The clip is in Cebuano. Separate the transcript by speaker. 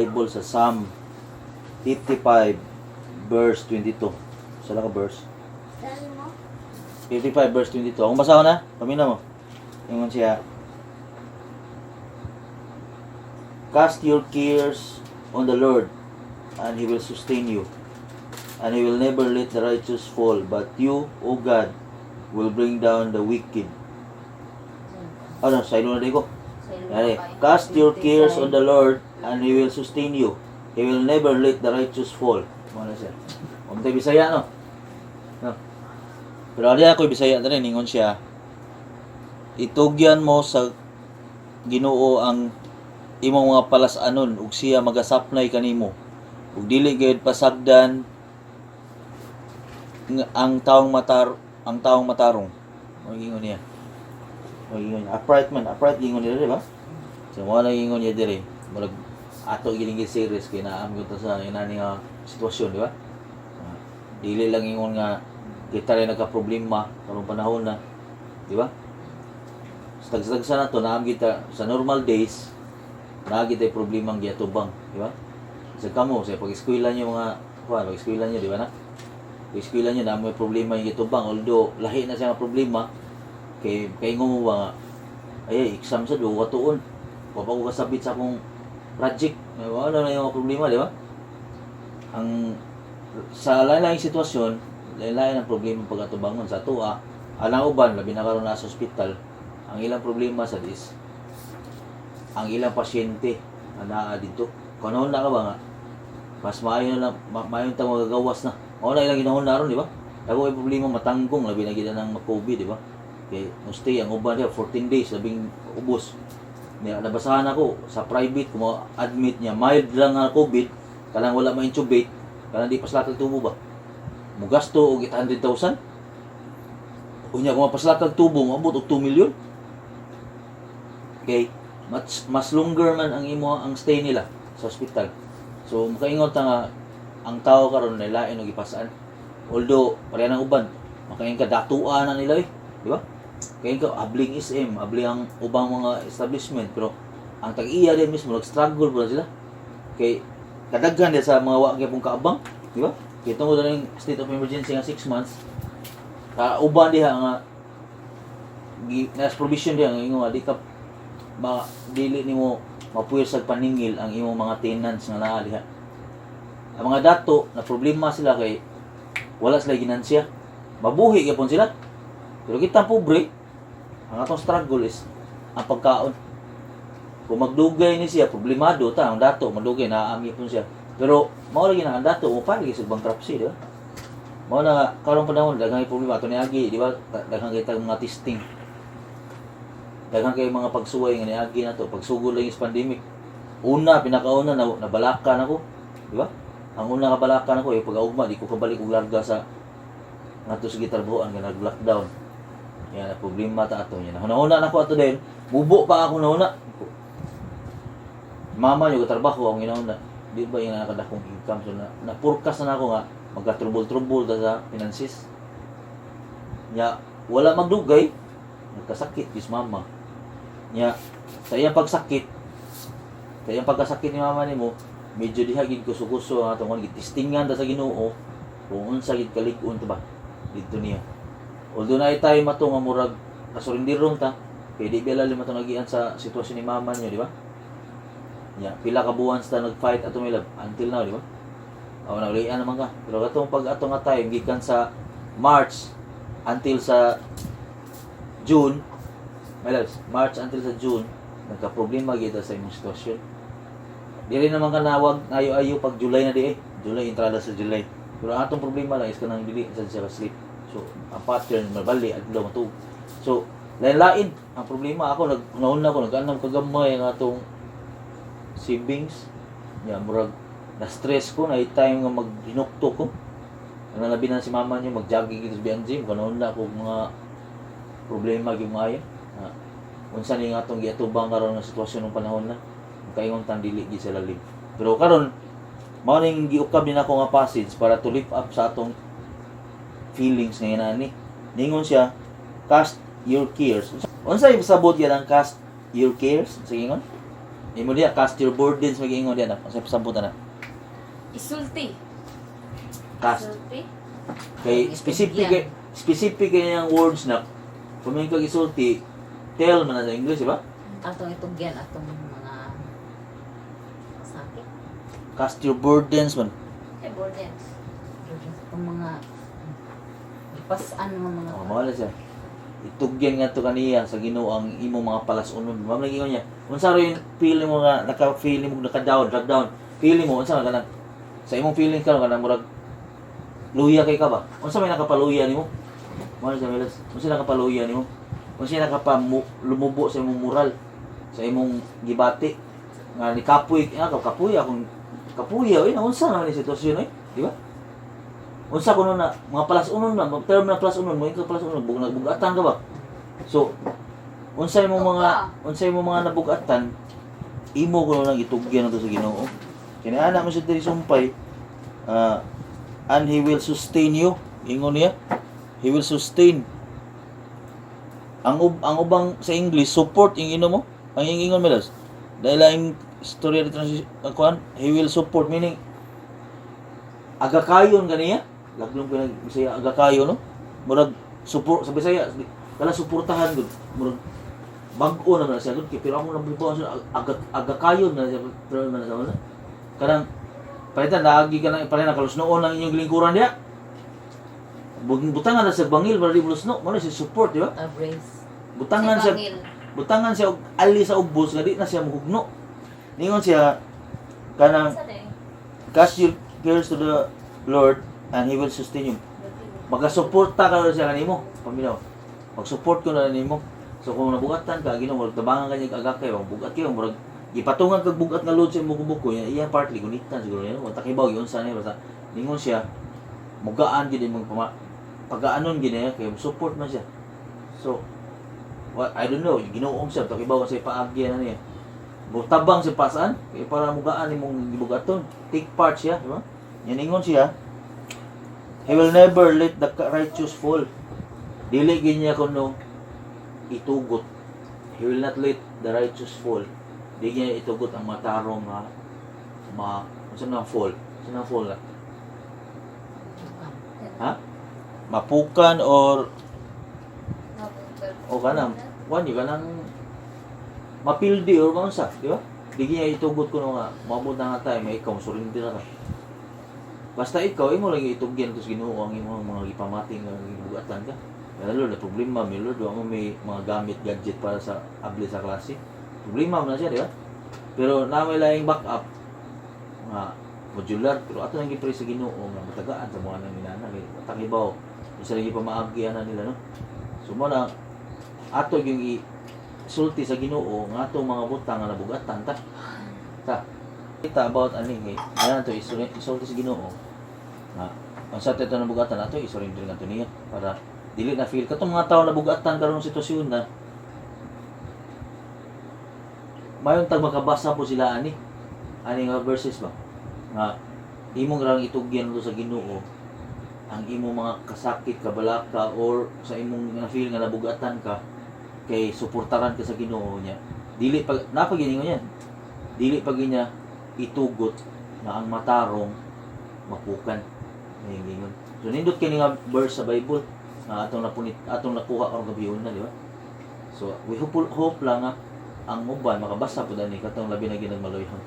Speaker 1: Bible sa Psalm 55 verse 22. Sa ka verse?
Speaker 2: Saan mo?
Speaker 1: 55 verse 22. Akong basahon na, paminaw mo. Ingon siya, "Cast your cares on the Lord, and He will sustain you. And He will never let the righteous fall, but you, O God, will bring down the wicked." Ano, sa ilo na di ko. Yani, "Cast your cares on the Lord, and He will sustain you. He will never let the righteous fall." Mao na siya. Kung tayo Bisaya, no? No. Pero ali ako Bisaya na rin, ingon siya, "Itugyan mo sa Ginoo ang imong mga palas-anon ug siya magasapnay kanimo. Ug dili gayud pasagdan ang taong matarong." Mao ingon niya. Mao ingon niya. Upright man, upright ingon niya, di ba? So mao na ingon niya diri. Murag ato gining series kay naam gyud ta sa inani nga sitwasyon, di ba? Ah, dili lang ingon nga kita rin nagka-problema karong panahon na, di ba? Sa tagsa na to, naam kita sa normal days, naa kita problemang giatubang, di ba? Sa kamo, sa pag-eskwela niyo mga, kuan, pag-eskwela niyo, di ba na? Pag-eskwela niyo, na may problema yung gitubang, although lahi na siya nga problema, kay kay mo ba nga, ay, exam sa duwa katuon, wa pa ko kasabit sa akong project, wala na yung mga problema, di ba? Ang sa lain-laing sitwasyon, lain-lain ang problema pag-atubangon sa atoa. Alang uban, labi na karon nasa ospital, ang ilang problema sa is ang ilang pasyente na naa didto. Kanahon na ka ba nga mas maayo na lang, maayo ta magagawas na. Mao na ilang ginahon na ron, di ba? Dako kay problema matanggong labi na gid nang ma-COVID, di ba? Kay mo stay ang uban diya 14 days labing ubos. Niya nabasahan ako sa private kung admit niya mild lang nga COVID, kanang wala ma-intubate, kanang di paslakag tubo ba. Mugasto og 800,000. Unya kung mapaslakag tubo, moabot og 2 million. Okay, mas, mas longer man ang imo ang stay nila sa ospital. So makaingon ta nga ang tao karon lain og ipasaan. Although pareha ng uban, makaingon ka datua na nila eh, di ba? Kaya ka abling SM, abling ang ubang mga establishment, pero ang tag-iya din mismo nag-struggle po na sila. Kay kadaghan din sa mga wa gyapon kaabang, di ba? Kay tungod na state of emergency nga 6 months, kauban diha nga nas provision diha nga ingon nga di ka ma, dili nimo mapuwersag paningil ang imong mga tenants nga naa diha. Ang mga dato na problema sila kay wala sila ginansya. Mabuhi gyapon sila. Pero kita pobre, ang atong struggle is ang pagkaon. Kung magdugay ni siya, problemado ta ang dato, madugay na gyapon siya. Pero mao lagi na ang dato mo file sa bankruptcy, di ba? Mao na karong panahon daghang problema ato niagi, di ba? Daghang kay tag mga testing. Daghang kay mga pagsuway nga niagi na to, pagsugod lang is pandemic. Una, pinakauna na nabalakan ako, di ba? Ang una kabalakan ako eh pag-augma di ko kabalik og larga sa ngadto sa gitrabahoan nga nag-lockdown. Yan na problema ta ato niya. Hunahuna na ko ato din. Mubo pa ako nahuna. Mama nyo katrabaho ang ginahuna. Di ba yung nakadakong income, so na napurkas na nako nga magka-trouble-trouble ta sa finances. Nya wala magdugay nagkasakit is mama. Nya sa iyang pagsakit, sa iyang pagkasakit ni mama nimo, medyo diha gid kuso-kuso ang atong gitistingan ta sa Ginoo kung unsa gid kalig-on ta ba didto niya. Although na time ato nga murag kasurindiron ta kay di ba lalim atong nagian sa sitwasyon ni mama niyo, di ba? Nya pila ka buwan ta nag-fight ato, my love, until now, di ba? Aw, naulian naman ka. Pero katong pag ato nga time gikan sa March until sa June, my loves, March until sa June, nagka-problema gyud sa imong sitwasyon. Dili naman ka nawag ayo-ayo pag July na di eh. July, entrada sa July. Pero ang atong problema lang is kanang dili sa siya sleep. So, ang pattern mabali adlaw matug. So, lain-lain ang problema ako nag nauna ko nag-anam kagamay ang atong savings. Ya, murag na stress ko na time nga maghinukto ko. Nalabi na si mama niyo mag-jogging dito sa BNG, kanoon na ako mga problema gyud maayo. Ah, unsa ni nga atong giatubang karon nga sitwasyon ng panahon na kaingon tang dili gid sa lalim. Pero karon mao ning giukab din ako nga passage para to lift up sa atong feelings ngayon ani. Ningon siya, "Cast your cares." Unsa pasabot yan ang "cast your cares"? Sige ingon. Imo diya, "Cast your burdens," mag-ingon diya na. Sa pasabot na.
Speaker 2: Isulti.
Speaker 1: Cast.
Speaker 2: Isulti?
Speaker 1: Kay specific kay specific kay ang words na kung may kag isulti, tell man na sa English, di ba?
Speaker 3: Atong itugyan atong mga sakit.
Speaker 1: Cast your burdens man.
Speaker 2: Eh, burdens.
Speaker 3: Atong mga ipasan nga mga
Speaker 1: Oh, mao na siya. Itugyan nga to kaniya sa Ginoo ang imong mga palas-unon. Mao man ingon niya. Unsa ro yung feeling mo nga naka-feeling mo naka-down, drag down? Feeling mo unsa man kanang sa imong feeling karon, kanang murag luya kay ka ba? Unsa may nakapaluya nimo? Mao na siya, Melas. Unsa nakapaluya nimo? Unsa nakapa lumubo sa imong moral, sa imong gibati nga ni kapoy nga kapoy akong kapoy oy, na unsa naman ni sitwasyon oy, di ba? Unsa kuno na mga palas-unon na term na palas-unon mo ikaw, palas-unon bug bugatan ka ba? So unsay mo mga nabugatan, imo kuno lang itugyan to sa Ginoo. Kini ana mo siya diri sumpay, and He will sustain you. Ingon niya, He will sustain. Ang ubang sa English, support yung ino mo. Ang ingon melas dahil ang istorya di transition kuan, He will support, meaning agakayon kaniya. Laglong ko nag Bisaya agakayon, no? Murag support sa Bisaya kala suportahan gud, murag bag-o naman na siya gud kay, pero ako nabibaw siya agakayon na siya, pero man sa wala kanang palitan lagi ka nang palitan nakalusnoon ang inyong lingkuran diya. Butangan na sa bangil para di mulusno mo na siya support, di ba?
Speaker 3: Brace.
Speaker 1: Butangan siya,
Speaker 2: Bangil.
Speaker 1: butangan siya og ali sa ubos nga di na siya muhugno. Ningon siya kanang
Speaker 2: Sa day?
Speaker 1: "Cast your cares to the Lord and He will sustain you." Magasuporta ka na siya kanimo. Paminaw. Mag-support ko na nimo. So kung nabugatan ka, Ginoo, murag tabangan ka niya agakay, murag bugat kayo, murag gipatungan kag bugat nga load sa imong buko, iya partly gunitan siguro niya. Wa ta kibaw giunsa niya, basta ningon siya mugaan gid imong pagaanon gid niya kay support man siya. So well, I don't know, Ginoo siya ta kibaw sa paagi na niya. Mutabang siya pasaan kay para mugaan imong gibugaton. Take part siya, di ba? Yan ingon siya, He will never let the righteous fall. Dili gyud niya kuno itugot. He will not let the righteous fall. Di niya itugot ang matarong nga ma unsa na fall? Unsa na fall na? Ha? Mapukan or o kanang kuan yun kanang mapildi or maunsa, di ba? Di niya itugot kuno nga moabot na nga time nga ikaw surrender ka. Basta ikaw imo lang itugyan to sa Ginoo ang imong mga gipamati nga gibugatan ka. Kaya Lord, na problema mi Lord, wa mo may mga gamit, gadget para sa abli sa klase. Problema man na siya, di ba? Pero na may laing backup nga modular, pero ato nang gipray sa Ginoo nga matagaan sa mga nang inana kay takibaw unsa lagi pa maagi ana nila, no? So mo na ato yung isulti sa Ginoo nga atong mga butang nga nabugatan ta. Ta kita about ani kay ayan to isulti sa Ginoo nga unsa to nabugatan, ato isurrender nga to niya para dili na feel katong mga tao nabugatan karon sitwasyon na mayon tag makabasa po sila ani ani nga verses ba nga imong rang itugyan to sa Ginoo ang imong mga kasakit, kabalaka or sa imong na feel nga nabugatan ka, kay suportaran ka sa Ginoo niya. Dili pag napaginingon yan, dili pag niya itugot na ang matarong mapukan. Ingon, so nindot kini nga verse sa Bible nga atong napunit, atong nakuha karong gabi na, di ba? So we hope lang nga ang uban makabasa pud ani katong labi na ginagmaloyhon.